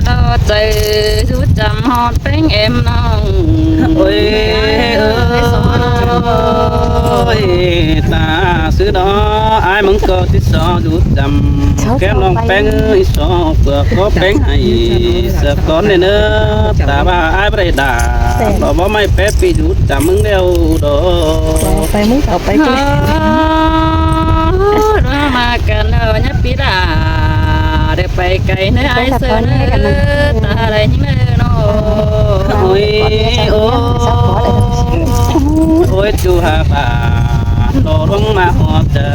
ຕໍ່ໃຈຢູ່ຈຳຮອດແປ້ງແອມນ້ອງ ໂອ້ຍເອີຍ ຕາຊື່ເນາະ ອ້າຍມຶງກໍຊິຊອຢູ່ຈຳ ແກ້ມນ້ອງແປ້ງເອີຍ ຊອເພື່ອຂໍແປ້ງໃຫ້ສະກ່ອນແດ່ເນີ ຕາວ່າອ້າຍບໍ່ໄດ້ດ່າ ບໍ່ ບໍ່ໄມ້ແປະປີຢູ່ຈຳມຶງແລ້ວດອກ ໄປມຶງເອົາໄປ ມາກັນເອີຍ ຍາປີດາ ໄດ້ໄປໄກເນີ ໄປ ອ້າຍເຊີເນີ ຕາໄດ້ຍິນເດີເນາະ ໂອ້ຍ ໂອ້ຍ ໂອ້ຍ ຈູຫາບາ ໂຕລົງມາຮອດເດີ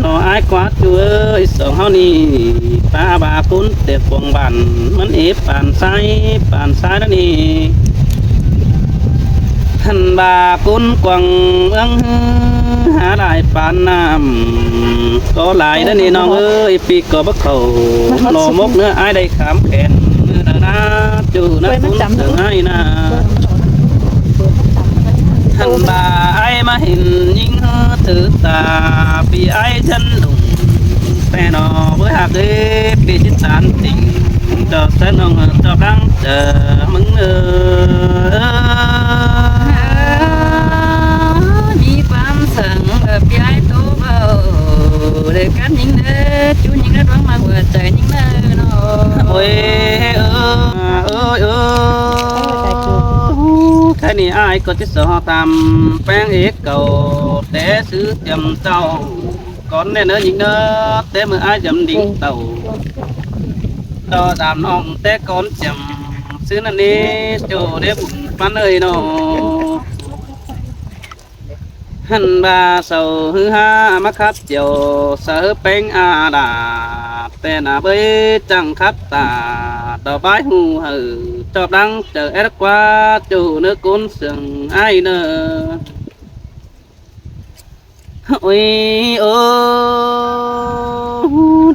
ໂຕອ້າຍກວາດຈູເອີຍ ສອງເຮົານີ້ ປາບາກຸນແຕ່ກວາງບ້ານ ມັນເອປານຊາຍ ປານຊາຍນັ້ນນີ້ ຫັ້ນບາກຸນກວາງເມືອງ ຫາຫຼາຍປານນ້ຳ ກໍຫຼາຍເດີນີ້ນ້ອງເອີຍ ປີກໍບໍ່ເຂົ້າ ໜໍ່ມົກເນື້ອອ້າຍໄດ້ຂາມແຂນ ເມື່ອນາຈູນະ ໂອ້ຍ ມັນຈຳ ກຸນເສືອງອ້າຍນາ ຫັ້ນບາອ້າຍມາເຫັນຍິງເຮີຖືຕາ ປີອ້າຍຈັນດຸງ ແຕ່ໜໍ່ເວີຍຮັກເອີຍ ປີຈິດສານຕິງ ດອກສະໜອງດອກດັງເຈີ ມຶງເອີຍ ມີຄວາມສັງເອີ ປີອ້າຍໂຕເວົ້າ ເລີກກັນຍິງເດີ ຈູຍິງເດີ ດວງມາຫົວໃຈຍິງເດີເນາະ ໂອ້ຍເອີ ໂອ້ຍເອີ ແຄ່ນີ້ອ້າຍກໍຊິສອຕາມແປ້ງເອກເກົ່າ ແຕ່ຊື່ຕຽມເຈົ້າ ກ່ອນແນ່ເນີຍິງເນີ ແຕ່ມື້ອ້າຍຈຳດິງເຕົ້າ ຕໍ່ຕາມນ້ອງແຕ່ກ່ອນຈຳ ຊື່ນັ້ນເນ ໂຈເດບຸນປັນເອີຍເນາະ ຫັ້ນບາເຊົາຮືຫາມາຄັດຈຽວ ສະເຮີແປ້ງອາດາ ແຕ່ໜ້າເບີຍຈັງຄັດຕາ ດອກບາຍຫູເຮີ ຈອບດັງເຈີແອດກວາ ໂຈເນີກຸນເຊື່ອງອ້າຍເນີ ໂອ້ຍໂອ້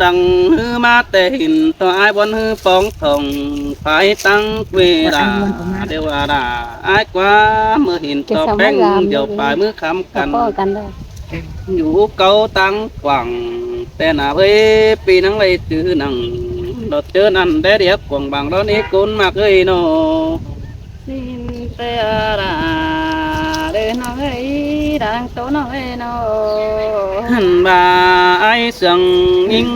ດັງຮືມາແຕ່ຫີນ ຕໍ່ອ້າຍບ່ອນຮືປອງທອງ ພາຍຕັ້ງເວລາ ເດວະດາ ອ້າຍກວ່າ ເມື່ອຫີນຕໍ່ແປ້ງ ດຽວປາຍມືຄຳກັນ ຢູ່ເກົ່າຕັ້ງກວ້າງ ແຕ່ໜ້າເວີຍ ປີນັງໄວຈື່ນັງ ດອກເຈີນັ້ນແດດຽກກວາງບາງ ດອກນີ້ກຸນມາກເອີຍເນາະ ຊິນເຕອລາເດີນ້ອງເອີຍ ດັ່ງໂຕນ້ອງເອີຍເນາະ ຫັ້ນວ່າອ້າຍເຊື່ອງຍິງ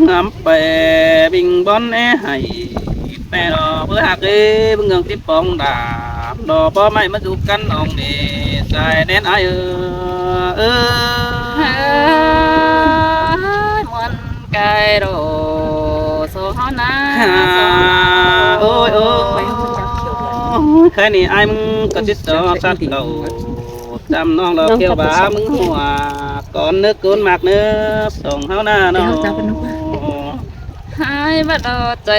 ອຳແປວິງບອນແອໃຫ້ ແປດອກເບີຮັກເອີຍ ເບິ່ງເງື່ອງຕິດປອງດາ ດອກບໍ່ໄມ້ມາຢູ່ກັນນ້ອງເມ ສາຍແນນອ້າຍເອີ ເອີ ເອີຍ ມ່ວນ ກາຍໂດ ໂຊເຮົານາ ໂອ້ຍໂອ້ຍ ແຄ່ນີ້ອ້າຍມຶງກໍຊິຊອສັດເກົ່າ ຈຳນ້ອງດອກແກ້ວບາມຶງຫົວ ກ່ອນເນີໂກນມາກເນີ ສອງເຮົານານ້ອງ ຫາຍບັດດອກໃຈ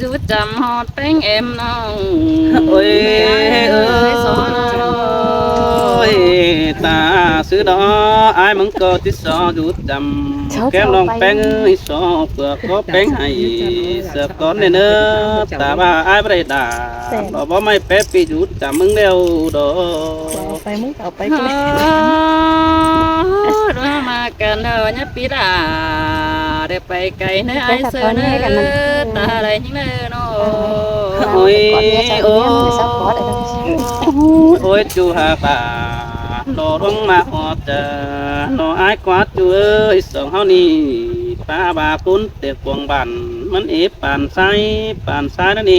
ຢູ່ຈຳຮອດ ແປ້ງແອມນ້ອງ ໂອ້ຍເອີຍ ຕາຊື່ດອກ ອ້າຍມັງກໍຕິດຊອຢູ່ຈຳ ແກ້ມນ້ອງແປ້ງເອີຍ ຊອເພື່ອຂໍແປ້ງໃຫ້ສະກ່ອນແດ່ເນີ ຕາວ່າອ້າຍບໍ່ໄດ້ດ່າ ບໍ່ ບໍ່ໄມ້ແປະປີຢູ່ຈຳມຶງແລ້ວດອກ ເອົາໄປ ມຶງເອົາໄປ ເອີ ດວງມາກັນເດີຍາປີດາ ໄດ້ໄປໄກເນີ ໄປ ອ້າຍເຊີເນີ ຕາໄດ້ຍິງເດີເນາະ ໂອ້ຍ ໂອ້ຍ ໂອ້ຍ ຈູຫາບາ ໂຕລົງມາຮອດເດີ ໂຕອ້າຍກວາດຈູເອີຍ ສອງເຮົານີ້ ປາບາກຸນແຕ່ກວາງບ້ານ ມັນເອປານຊາຍ ປານຊາຍນັ້ນເອ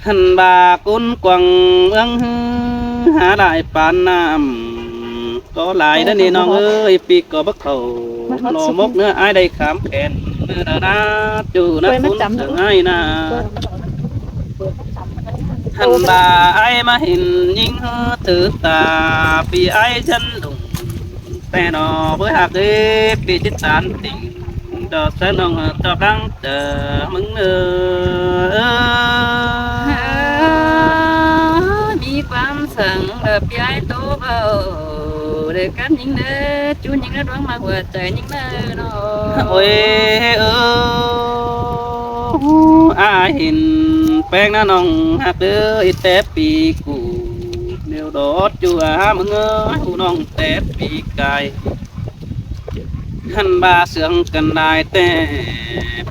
ຫັ້ນບາກຸນກວາງເມືອງ ຫາຫຼາຍປານນ້ຳ ກໍຫຼາຍເດີນີ້ນ້ອງເອີຍ ປີກໍບໍ່ເຂົ້າ ໜໍ່ມົກເນື້ອອ້າຍໄດ້ຂາມແຂນ ເມື່ອນາຈູນະ ໂອ້ຍ ມັນຈຳ ກຸນເສືອງອ້າຍນາ ຫັ້ນບາອ້າຍມາເຫັນຍິງເຮີຖືຕາ ປີອ້າຍຈັນດຸງ ແຕ່ໜໍ່ເວີຍຮັກເອີຍ ປີຈິດສານຕິງ ດອກສະໜອງດອກດັງເຈີ ມຶງເອີຍ ມີຄວາມສັງເອີ ປີອ້າຍໂຕເວົ້າ ເລີກກັນຍິງເດີ ຈູຍິງເດີ ດວງມາຫົວໃຈຍິງເດີເນາະ ໂອ້ຍເອີ ອ້າຍເຫັນແປ້ງນະນ້ອງຮັກເອີຍ ແຕ່ປີກູ ແນວດອດຢູ່ຫາມຶງເອີຍ ຮູ້ນ້ອງແຕ່ປີກາຍ ຫັ້ນບາເຊື່ອງກັນໄດ້ແຕ່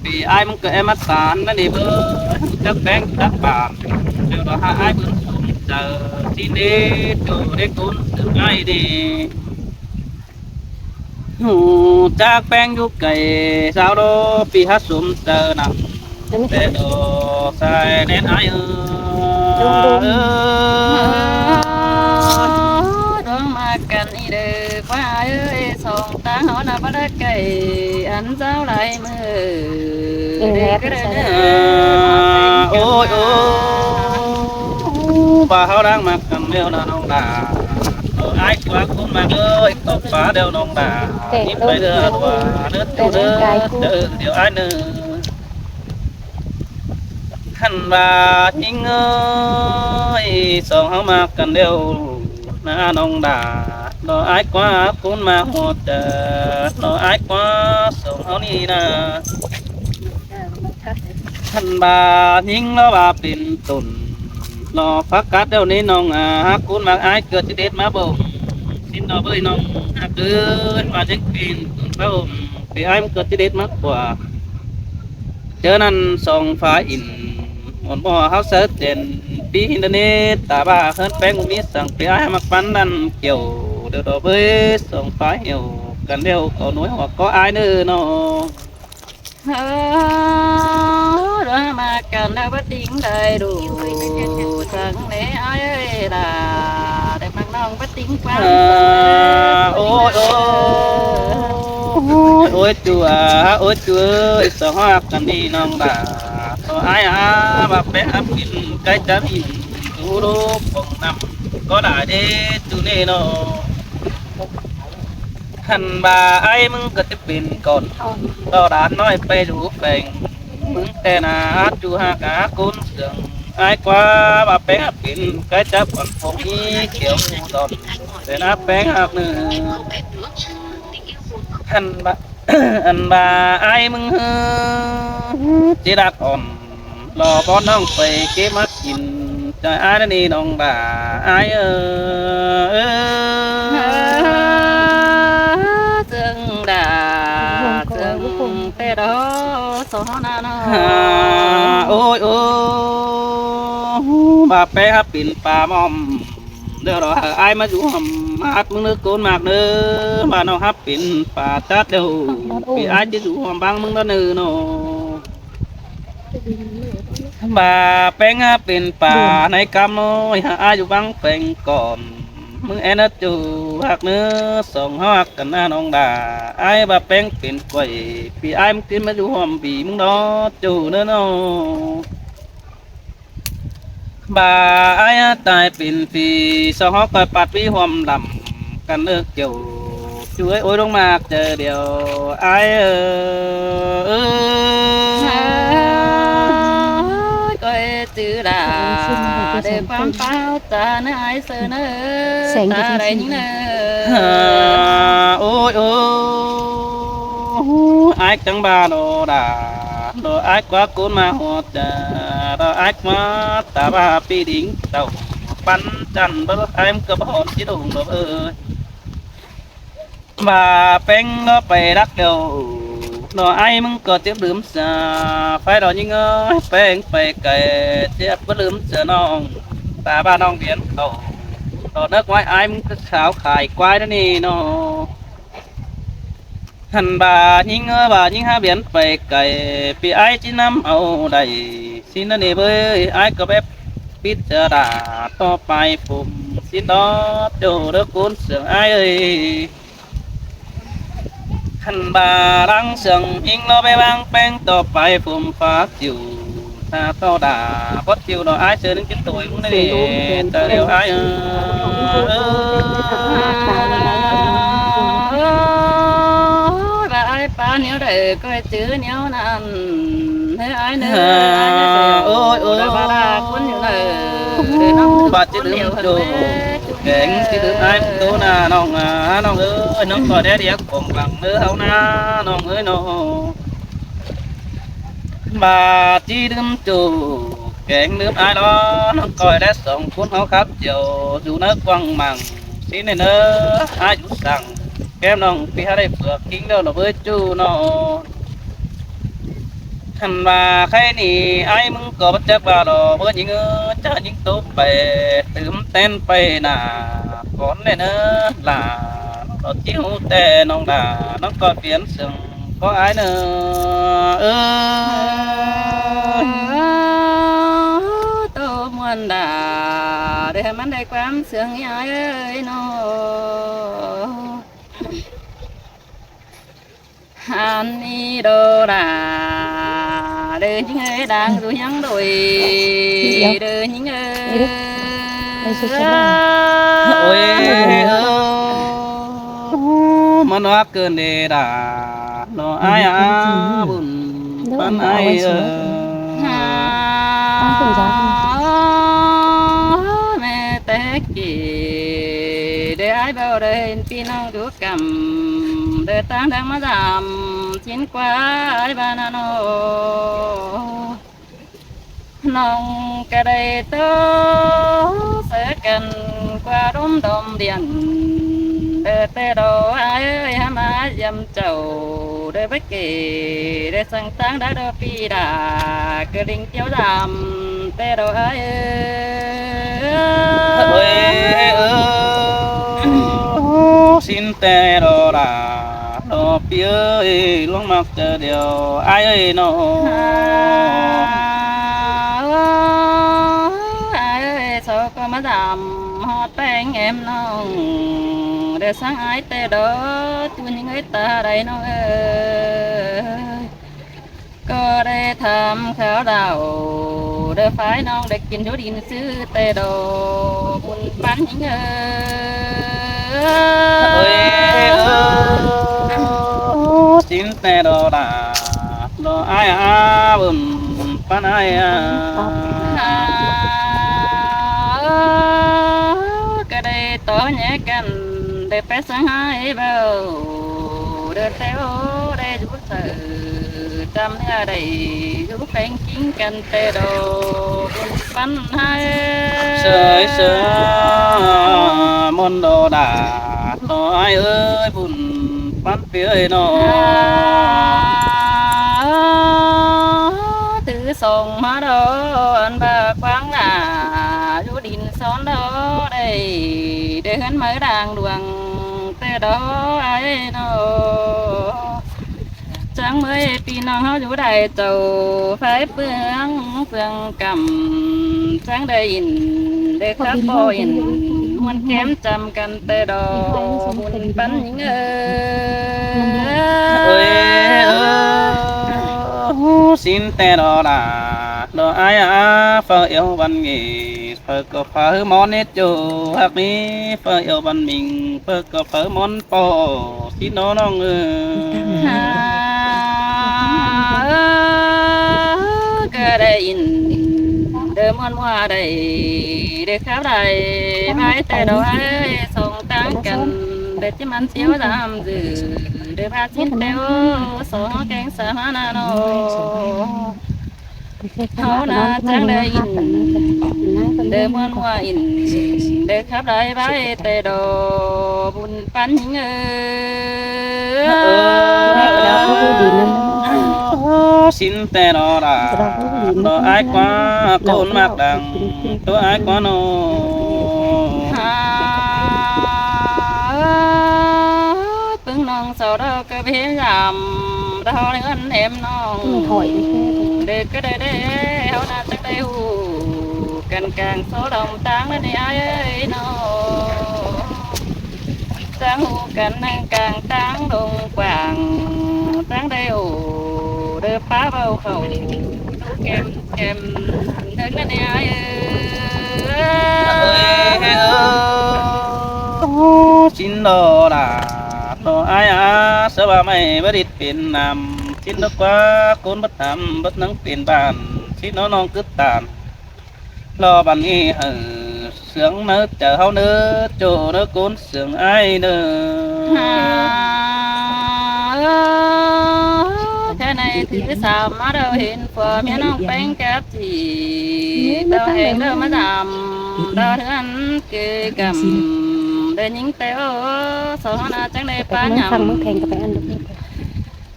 ປີອ້າຍມັນກໍແອມາຕານນັ້ນນີ້ເບີ ຈັກແປງຈັກບານ ດຽວລະຫາອ້າຍເບິ່ງສົມເຈີ ຊິເນໂຕເດັກຄົນເອີຍອ້າຍນີ້ ຮູ້ຈັກແປງຢູ່ໄກ ຊາວໂລປີຫາສົມເຈີນຳ ແຕ່ດອກສາຍແດນອ້າຍເອີຍ ດວງມາກັນອີເດີ ວ່າເອີຍ ສອງຕາເຮົານະບໍ່ໄດ້ໄກ ອັນເຈົ້າຫຼາຍມື້ ເອີ ເດີ ເດີ ເດີ ໂອ້ຍ ໂອ້ຍ ວ່າເຮົາດັງມັກກັນແລ້ວນະນ້ອງຫຼ້າ ໂອ້ຍ ອ້າຍກວ່າຄົນມາເດີ ຕົກປາແລ້ວນ້ອງຫຼ້າ ແຕ່ງ ນີ້ໄປເດີ ຕົວເດີ ແຕ່ງ ເດີ ແຕ່ງກາຍ ເດີ ດຽວອ້າຍເດີ ຫັ້ນວ່າຍິງເອີຍ ສອງເຮົາມັກກັນແລ້ວນະນ້ອງຫຼ້າ ດອກອ້າຍກວ່າຄົນມາຮອດເດີ ດອກອ້າຍກວ່າສອງເຮົານີ້ນະ ຫັ້ນວ່າຍິງລາວວ່າເປັນຕົ້ນ ລອປະກາດແລ້ວນີ້ນ້ອງ ຫາກຄົນມັກອ້າຍເກີດຊິເດັດມາເບິ່ງ ຊິນດອກເອີຍນ້ອງ ຫາກເກີດວ່າຍັງເປັນຕົ້ນພະອົມ ເປັນອ້າຍມັນເກີດຊິເດັດມາກວ່າ ເຈີນັ້ນສອງຟ້າອິນ ໝົນບໍ່ເຮົາເສີດເຈນ ປີຫີນເດເນ ຕາບ້າເຮືອນແປງບໍ່ມີສັງ ເປອ້າຍມັກປັນນັ້ນກ່ຽວ ດຽວດອກເອີຍ ສອງຟ້າຫ່ຽວກັນແລ້ວ ເອົາໜ່ວຍຫົວກໍອ້າຍເດີນ້ອງ ເອີ ມາກັນແລ້ວບໍ່ຕິງໄດ້ດູ ສັງເນອ້າຍເອີຍຫຼ້າ ໄດ້ມັກນ້ອງບໍ່ຕິງຄວາມ ໂອ້ຍ ໂອ້ຍ ໂອ້ຍ ໂອ້ຍ ຈູ ໂອ້ຍ ຈູເອີຍ ສອງຮັກກັນນີ້ນ້ອງຫຼ້າ ໂຕອ້າຍອາ ບັກແປງອາປິນ ໃກ້ຈະມີດູລູກຂອງນຳ ກໍຫຼາຍເດ້ຈູເນເນາະ ຫັ້ນວ່າອ້າຍມຶງກໍຈະເປັນກ່ອນ ຕໍ່ຫຼານນ້ອຍໄປດູແປງ ມຶງແຕ່ໜ້າຈູຫາກາກຸນເຊື່ອງ ອ້າຍກວ່າວ່າແປງອາປິນ ໃກ້ຈະປ່ອນຜົງອີກແກ້ວດອນ ແຕ່ນາແປງອາບເນີ ຫັ້ນວ່າ ອັນວ່າອ້າຍມຶງເຮີ ຈິລັກອ່ອນ ລໍບ່ອນນ້ອງໄປເກັບມາກິນ ໃຈອ້າຍນັ້ນນີ້ນ້ອງຫຼ້າ ອ້າຍເອີຍ ເຊິ່ງຫຼ້າ ເຊິ່ງແຕ່ດອກ ສອນານ້ອງ ໂອ້ຍ ໂອ້ຍ ບາບແປງຫາປິ່ນປາໝ້ອມ ດຽວລໍໃຫ້ອ້າຍມາຢູ່ຮ່ວມ ຮັກມຶງເດີໂກນໝາກເດີ ວ່ານ້ອງຮັບເປັນປາຈັດເດີ ປີອ້າຍຈະຢູ່ຮ່ວມບັງມຶງເດີເນີເນາະ ວ່າແປງຫາເປັນປາໃນກຳນ້ອຍ ຫາອ້າຍຢູ່ບັງແປງກ່ອນ ມຶງແອນເດີຈູຮັກເນີ ສອງເຮົາຮັກກັນນານ້ອງດາ ອ້າຍວ່າແປງເປັນກ້ວຍ ປີອ້າຍມຶງກິນມາຢູ່ຮ່ວມບີມຶງເນາະ ຈູເນີເນາະ. ບາອ້າຍຕາຍເປັນຜີ ສອງເຮົາກໍປັດວີຮ່ວມລຳກັນເລີກເຈົ້າ ຈຸເອີຍໂອ້ຍລົງມາເຈີດຽວ ອ້າຍເອີຍ ເອີຍ ເອີຍ ເອີຍ ຈື່ລາ ເດີຄວາມປາວຕານາຍເຊີເນີ ຕາໄດ້ຍິງເນີ ໂອ້ຍ ໂອ້ຍ ອ້າຍຈັ່ງບາໂນດາ ໂດອ້າຍກວ່າກູນມາຮອດ ດາດອກອ້າຍມາຕາວ່າປີດິງເຕົ້າ ປັນຈັນເບິ່ງອ້າຍມັນກໍບໍ່ຮອດຊິດົງດອກເອີຍ ວ່າແປງເນາະໄປລັກດຽວເນາະ ອ້າຍມຶງກໍເຈັບລືມຊາ ໄຟດອກຍິງເອີຍ ແປງໄປໄກ ເຈັບບໍ່ລືມເສືອນ້ອງ ຕາບ້ານນ້ອງວຽນເຂົ້າ ດອກເນີກວາຍ ອ້າຍມຶງກໍຂາວຂາຍຄວາຍແນວນີ້ເນາະ. ຫັ້ນບາຍິງເອີຍ ບາຍິງຫາວຽນໄປໄກ ປີອ້າຍຈິນຳເອົາໄດ້ ຊິນນະເນເວີຍ ອ້າຍກໍແບບປິດຈະດາ ຕໍ່ໄປຜົມຊິນດອດໂຈເດີກູນເສືອງອ້າຍເອີຍ ຫັ້ນບາລັງເສືອງອິງລໍໄປວາງແປງ ຕໍ່ໄປຜົມຟ້າຈິວ ຖ້າຕໍ່ດາບໍ່ຈິວດອກ ອ້າຍເຊີໜຶ່ງກິນໂຕຍມຶງນີ້ ແຕ່ແລ້ວອ້າຍເອີຍ ວ່າອ້າຍປານແນວໃດກໍໃຫ້ຈື່ແນວນັ້ນ ເອີ ອ້າຍເນີ ໂອ້ຍ ໂອ້ຍ ວ່າລາຄົນຢູ່ເນີ ບາດຈິລືມໂຈ ແກງຊິລືມອ້າຍໂຕນານ້ອງ ນ້ອງເອີຍ ນ້ອງກໍໄດ້ລຽກຂອງຫຼັງເນີເຮົານາ ນ້ອງເອີຍເນາະ. ບາດຈິລືມໂຈ ແກງລືມອ້າຍລອ ນ້ອງກ້ອຍແລະສອງຄົນເຮົາຄັບຈຽວ ຢູ່ເນີກວ້າງມັງ ຊິແນ່ເນີ ອາຍຸສັງ ແກ້ມນ້ອງປີຫາໄດ້ເປືອກກິງແລ້ວລະເວີຍຈູເນາະ. ຄັນວ່າໃຄນີ້ອ້າຍມຶງກໍບໍ່ຈັກວ່າດອກ ເອີ ຍິງເອີຍ ເຈົ້າຍິງຕົກໄປ ຕື່ມແຕ່ນໄປໜ້າກ່ອນແລະເນີຫຼ້າ ກໍຊິຮູ້ແຕ່ນ້ອງຫຼ້າ ນ້ອງກໍປ່ຽນເຊິ່ງກໍອ້າຍເນີ ເອີ. ໂຕມ່ວນດາ ໄດ້ໃຫ້ມັນໄດ້ຄວາມເຊື່ອງຍາຍເອີຍເນາະ. ອັນນີ້ໂດດາ ເດີຍິງເອີຍ ດັງຢູ່ຫຍັງໂດຍ ເດີຍິງເອີຍ ໂອ້ຍ ເອີ ມັນວ່າເກີນເດດາ ເນາະອ້າຍອາບຸນ ເດີ ປານອ້າຍເອີຍ ແມ່ແຕ່ກີ້ ເດີອ້າຍບໍ່ໄດ້ເຫັນພີ່ນ້ອງຢູ່ ກຳ ເດີຕາງດັງມາດຳ ຊິນກວ່າອ້າຍບ້ານນະນ້ອງ ນ້ອງກະໄດ້ໂຕເສີກັນກວ່າລົມດອມດຽນ ເດີແຕ່ດອກອ້າຍເອີຍ ຫາມາຢ້ຽມເຈົ້າ ເດີໄປເກ ເດີສັງຕາງດາດອກປີດາ ກະລິງກ່ຽວດຳ ແຕ່ດອກອ້າຍເອີຍ ໂອ້ຍ ເອີ ຊິນແຕ່ດອກດາ ດອກປີເອີຍ ຫຼວງມັກເທື່ອດຽວ ອ້າຍເອີຍເນາະ ອ້າຍເອີຍ ເຊົາກໍມາດຳ ຮອດແປງແອມນ້ອງ ເດີສັງອ້າຍແຕ່ດອກ ຈູນຍິງເອີຍ ຕາໃດນ້ອງເອີຍ ກໍໄດ້ຖາມຂ່າວດາວ ເດີຝ່າຍນ້ອງໄດ້ກິນຢູ່ດິນຊື່ແຕ່ດອກ ບຸນປັນຍິງເອີຍ ເອີ ຊິນແຕ່ດອກດາ ດອກອ້າຍອາ ບຸນປັນອ້າຍອາ ກໍໄດ້ຕໍ່ແຍກກັນ ໄດ້ໄປສັງຫາຍເບົາ ເດີແຕ່ໂອ ໄດ້ຢູ່ ເສີ ຈຳເນື້ອໄດ້ຢູ່ແຂວງກິງກັນແຕ່ດອກ ບຸນປັນໃຫ້ ເສີຍເສີຍ ມົນໂດດາ ນ້ອງອ້າຍເອີຍ ບຸນປັນເປີຍເນາະ ຖືສອງມາດອນບາກວາງຫຼາ ຢູ່ດິນສອນດອໄດ້ ໄດ້ເຮືອນໄມ້ດ່າງດວງ ແຕ່ດອອ້າຍເນາະ ຈັ່ງເມື່ອຍພີ່ນ້ອງເຮົາຢູ່ໄດ້ເຈົ້າ ຝ່າຍເຟືອງເຟືອງກຳ ຈັ່ງໄດ້ຍິນໄດ້ຄັບບໍ່ເຫັນ ມ່ວນແກ້ມຈຳກັນແຕ່ດອ ບຸນປັນຍິງເອີຍ ເອີຍ ເອີ ຊິນແຕ່ດອລາ ດອອ້າຍອາ ເຝົ້າເອວວັນເງ ເຝີກໍເຝີໝອນເນໂຈ ຫາກມີເຝີເອວບັນມິງ ເຝີກໍເຝີໝອນປໍຊິໂນນ້ອງເອີຍ ຫາ ກໍໄດ້ຍິນ ເດີມ່ວນມົວໄດ້ ເດີຄາບໄດ້ ໄວ້ແຕ່ດອກເອີຍ ສົ່ງຕ່າງກັນ ເດີທີ່ມັນສຽວດຳຈື່ ເດີພາຊິນແຕ່ໂອ ສອງແກງສາມານາໂນ ເຮົານາຈັ່ງໄດ້ຍິນ ເດີມ່ວນມົວອິນ ເດີຄາບໄດ້ໄວ້ແຕ່ດອກ ບຸນປັນຍິງເອີຍ ຊິນແຕ່ດອລາ ດອອ້າຍກວ່າ ໂກນໝາກດັງ ໂຕອ້າຍກວ່ານ້ອງ ເບິ່ງນ້ອງສາວດອກ ກໍພະຍາຍາມ ເຮົາເຮືອນແຮມນ້ອງ ເດີກະເດີເດ ເຮົາໜ້າຈັກໄດ້ຮູ້ກັນກາງໂຊດອມຕາງນັ້ນເດອ້າຍເອີຍນ້ອງ ຈັກຮູ້ກັນນັ່ງກາງຕາງດົງກວ້າງ ຈັ່ງໄດ້ໂອ້ ເດີປ້າເວົ້າເຂົ້າ ແກ້ມ ແກ້ມ ເດີນັ້ນເດອ້າຍເອີຍ ຊິນດອລາ ດອອ້າຍອາ ສະວ່າໄມ້ບໍ່ດິດ ເປັນນ້ຳ ຊິນດອກກວ່າ ໂກນບັດນ້ຳ ບັດໜັງເປັນບ້ານ ຊິນດອກນ້ອງກຶດຕານ ລໍບັນນີ້ໃຫ້ເຊື່ອງໃນໃຈເຮົາເນີ ໂຈເນີ ໂກນເຊື່ອງອ້າຍເນີ ຫາ ເອີ ແຄ່ໃນຖືສາມມາເດີເຫັນ ຜົວເມຍນ້ອງແປງກັບ ທີ່ເຕົ້າແຮງເດີມາດຳ ດາເຮືອນເກີກຳ ເດີຍິງແຕ່ໂອ ສອນຫາຈັ່ງໄດ້ປາຍຳ ຟັງເມືອງແພງກໍໄປອັນ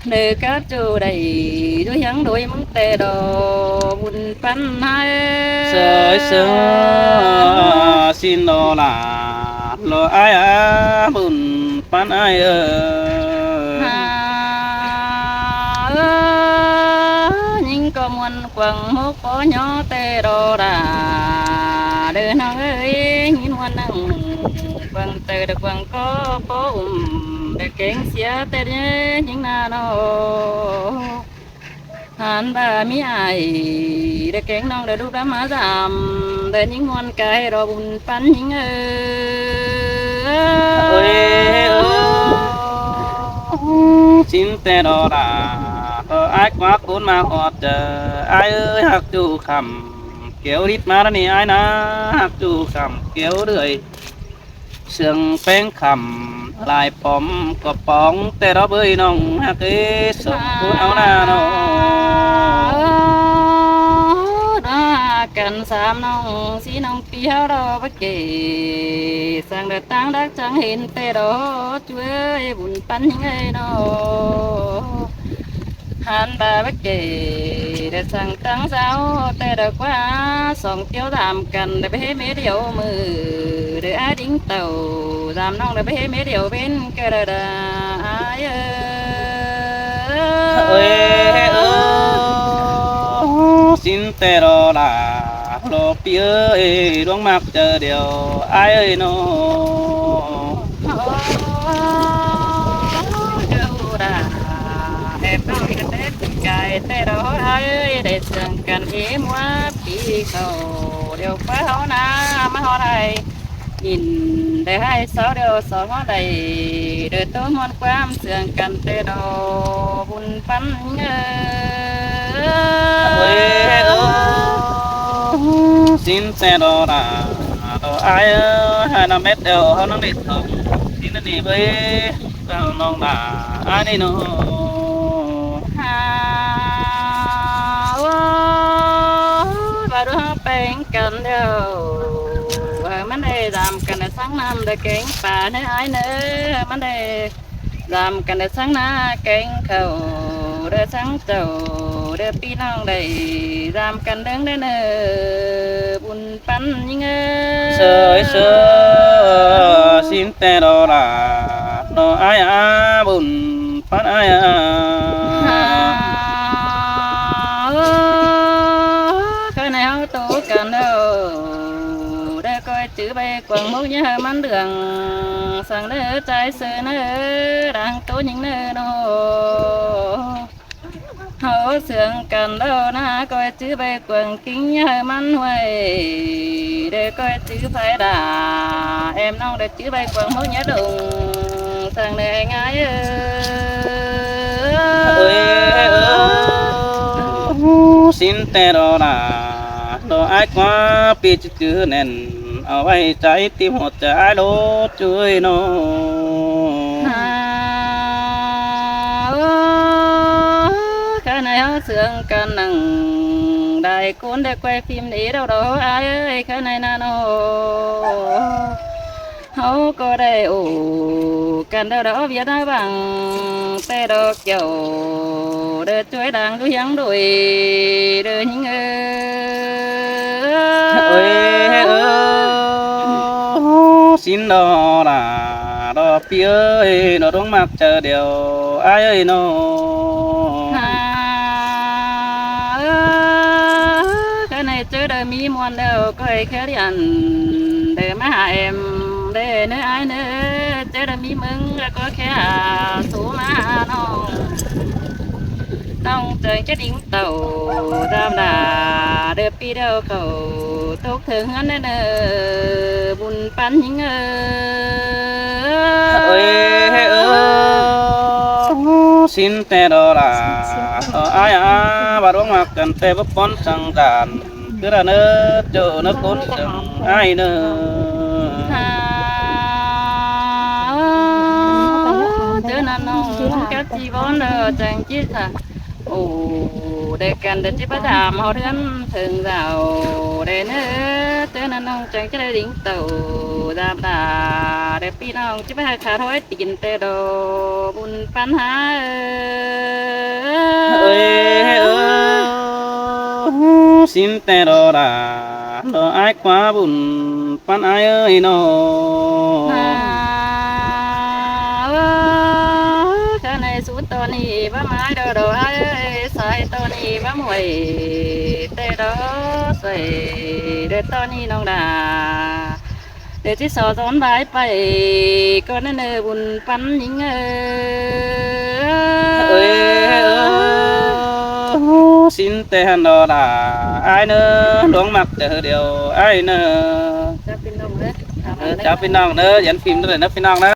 ເດີກະຈູໄດ້ຢູ່ຫຍັງໂດຍມຶງແຕ່ດອກບຸນປັນໃຫ້ ເຊີຍເຊີຍ ຊິນໂນລາ ໂລອ້າຍອາ ບຸນປັນອ້າຍເອີຍ ຫາ ເອີ ຍິງກໍມ່ວນກວ້າງ ຫົກປໍຍໍແຕ່ດອກດາ ເດີນ້ອງເອີຍ ຍິງມ່ວນນັ່ງ ກວ້າງເຕີດະກວ້າງກໍພໍອຸ້ມ ແຕ່ເກງເສຍແຕ່ເດີຍິງນານ້ອງ ຫັ້ນບາມີອ້າຍ ເດີແກງນ້ອງເດີລູກດຳມາດຳ ເດີຍິງມ່ວນກາຍລໍບຸນປັນຍິງເອີ ເອີຍ ເອີຍ ຊິນແຕ່ດອກດາ ເອີ ອ້າຍກວ່າຄົນມາຮອດເດີ ອ້າຍເອີຍ ຮັກຈູຄຳ ແກ້ວລິດມາລະນີ້ອ້າຍນາ ຮັກຈູຄຳ ແກ້ວເລື່ອຍ ເຊື່ອງແປ້ງຄຳ ລາຍປອມກໍປອງ ແຕ່ດອກເອີຍນ້ອງຮັກເອີຍ ສົມບູນເອົາໜ້ານ້ອງ ດາກັນສາມນ້ອງ ສີ່ນ້ອງປີເຮົາດອກບະເກ ສ້າງດາດຕາງດັກຈັງເຫັນແຕ່ດອກ ເອີຍ ບຸນປັນຍິງເອີຍນ້ອງ ຫັ້ນບາບະເກ ໄດ້ສັ່ງຕັ້ງສາວແຕ່ດອກວ່າ ສອງຕຽວຕາມກັນ ໄດ້ໄປເຮັດເມດຽວມື້ ໄດ້ອາດິງເຕົ້າ ຕາມນ້ອງໄດ້ໄປເຮັດເມດຽວເວັນກະດາດາ ອ້າຍເອີ ເອີຍ ເອີຍ ຊິນແຕ່ລໍຫຼ້າ ລໍປີເອີຍ ດວງມັກເຈີດຽວ ອ້າຍເອີຍນ້ອງ. ເຈົ້າດາ ແອບເອົາກະແຕກກາຍແຕ່ດອກອ້າຍເອີຍ ໄດ້ເຊື່ອງກັນເອມວ່າປີເຂົາ ດຽວກວ່າເຮົານາມາຮອດໄດ້ຍິນ ໄດ້ໃຫ້ເຊົາດຽວສອງເຮົາໄດ້ ໂດຍໂຕມ່ວນຄວາມເຊື່ອງກັນແຕ່ດອກບຸນ ປັນເອີຍ ເອີຍ ຊິນແຕ່ດອກດາ ດອກອ້າຍເອີຍ ໃຫ້ນຳເມັດແອວເຮົານຳເມັດເຂົາ ຊິນອັນນີ້ເວີຍ ເຈົ້ານ້ອງດາ ອ້າຍນີ້ນ້ອງ ຫາ ໂອ້ ບາດເຮົາແປງກັນແລ້ວ ໃຫ້ມັນໄດ້ດຳກັນ ໄດ້ສັງນ້ຳ ໄດ້ແກງປາເນີ ອ້າຍເນີ ໃຫ້ມັນໄດ້ ດຳກັນໄດ້ສັງນາແກງເຂົ້າ ເດີສັງເຈົ້າ ເດີພີ່ນ້ອງໄດ້ດຳກັນເດີເນີ ບຸນປັນຍິງເອີຍ ເຊີຍເຊີຍ ຊິນແຕ່ດອກຫຼ້າ ດອກອ້າຍອາ ບຸນປັນອ້າຍອາ ຫາ ເອີ ເຄີຍໃຫ້ເຮົາໂຕກັນເດີ ເດີກ້ອຍຈື່ໃບ ກວາງໝົກຢ່າໃຫ້ມັນເຫຼືອງ ສັງເດີຈ່າຍເຊີເນີ ດັ່ງໂຕຍິງເນີນ້ອງ ເຮົາເຊື່ອງກັນແລ້ວນາ ກ້ອຍຈື່ໃບກວາງກິ່ງຢ່າໃຫ້ມັນຫ້ວຍ ເດີກ້ອຍຈື່ໄຟດາ ແອມນ້ອງເດີຈື່ໃບກວາງໝົກຢ່າດົງ ສັງເດີອ້າຍງ່າຍເອີ ເອີຍ ເອີຍ ຊິນແຕ່ດອກຫຼ້າ ດອກອ້າຍກວ່າປີຈະຈື່ແໜ້ນ ເອົາໄວ້ໃຈຕິດຫົວໃຈໂລດເຈີຍນ້ອງ ຫາ ເອີ ຄັນໃຫ້ເຮົາເຊື່ອງກັນນັ່ງ ໄດ້ຄົນໄດ້ແກວພິມດີດອກດອກອ້າຍເອີຍ ຄັນໃຫ້ນານ້ອງ ເຮົາກໍໄດ້ໂອ້ກັນດອກດອກວຽດນາບັງ ແຕ່ດອກແກ້ວ ເດີຈວຍດັງຢູ່ຫຍັງໂດຍ ເດີຍິງເອີ ເອີຍ ເອີຍ ຊິນດອກຫຼ້າ ດອກປີເອີຍ ດອກດົງມັກເຈີດຽວ ອ້າຍເອີຍນ້ອງ ຫາ ເອີ ຄັນໃຫ້ເຈີເດີມີມ່ວນແລ້ວ ກໍໃຫ້ແຄ່ລຽນ ເດີມາຫາແອມ ເດີເນີອ້າຍເນີ ເຈີເດີມີເມືອງ ແລ້ວກໍແຄ່ຫາສູມາຫານ້ອງ ນ້ອງເຈີຈະດິງ ເຕົ້າດາມດາ ເດີປີດຽວເຂົ້າຕົກເຖິງເຮືອນແດ່ເນີ ບຸນປັນຍິງເອີ ເອີຍ ເອີຍ ຊິນແຕ່ດອກຫຼ້າ ດອກອ້າຍອາ ບາດວງມັກກັນແຕ່ບໍ່ປ້ອນສັງດານ ຄືລະເນີ ເຈົ້ານະຄົນສັງອ້າຍເນີ ຫາ ເຈີນະນ້ອງກັບຈີວອນເດີ ຈັ່ງຈິດສະ ໂອ້ ແດ່ກັນເດີ ຈິໄປຖາມເຮົາເຮືອນເຖິງເຈົ້າແດ່ເນີ ເທື່ອນັ້ນນ້ອງຈັ່ງຈະໄດ້ລິງເຕົ້າດາບດາ ແດ່ພີ່ນ້ອງຈິໄປຫາຂາຖອຍຕີນແຕ່ດອກ ບຸນປັນຫາເອີຍ ເອີຍເອີຍ ສິນແຕ່ດອດາ ດອອ້າຍຄວ້າບຸນ ປັນອ້າຍເອີຍນ້ອງ ຫາເອີຍ ຂ້າໃນສູນຕອນນີ້ບໍ່ໝາຍດອກ ດອອ້າຍເອີຍ ສາຍຕອນນີ້ບໍ່ໝວຍແຕ່ດອກ ສວຍເດີຕອນນີ້ນ້ອງດາ ເດີທີ່ສອນສອນບາຍໄປກ່ອນເນີ ບຸນປັນຍິງເອີຍ ເອີຍເອີຍ ສິນແຕ່ຫັ້ນດອກດາ ອ້າຍເນີ ຫຼວງມັກເດີດຽວ ອ້າຍເນີ ເຈົ້າພີ່ນ້ອງເດີ ເອີ ເຈົ້າພີ່ນ້ອງເດີ ຢ່າຖິ້ມເດີນະພີ່ນ້ອງນະ.